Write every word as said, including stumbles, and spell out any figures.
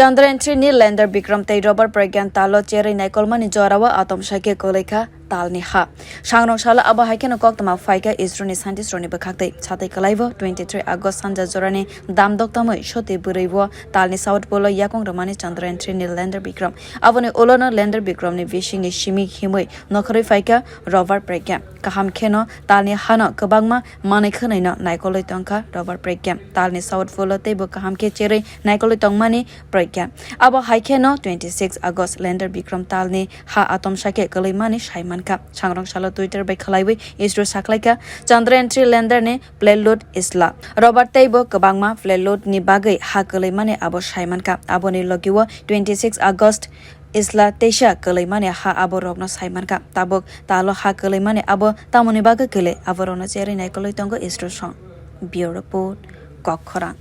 Chandrayaan three ni lander Vikram tei rover Pragyan talo cherwi naikolmani jorao atom sakhe kwlwi kha talni ha. Sangrong salo abo hai kheno koktwma phai kha ISRO ni scientist rokni bwkhak twi. Satwi kwlaibo twenty three August sanja jorani damdok tamwi soti bwrwi o talni South Pole o yakung rwmani Chandrayaan three ni lander Vikram. Aboni ulono lander Vikram ni bisingni simi himwi nokharwi phai kha rover Pragyan. Kaham kheno talni hano kwbangma manwi khwnwino naikolwi tongkha rover Pragyan. Talni South Pole o teibo kaham khe cherwi naikolwi tongmani Pragyan. Abo hai kheno twenty six August lander Vikram talni ha atom sakhe kwlwi mani sai mankha. Sangrong salo Twitter bai khwlaiwi ISRO sakhlaikha Chandrayaan three lander ni payload Isla. Rover teibo kwbangma payload ni bagwi ha kwlwi mani abo sai mankha. Aboni logi o twenty six August Isla teisa kwlwi mani ha abo rokno sai mankha. Tabuk talo ha kwlwi mani abo tamoni bagwi kwlwi abo rokno cherwi naikolwi tongo ISRO song. Bureau Report, Kokkhorang.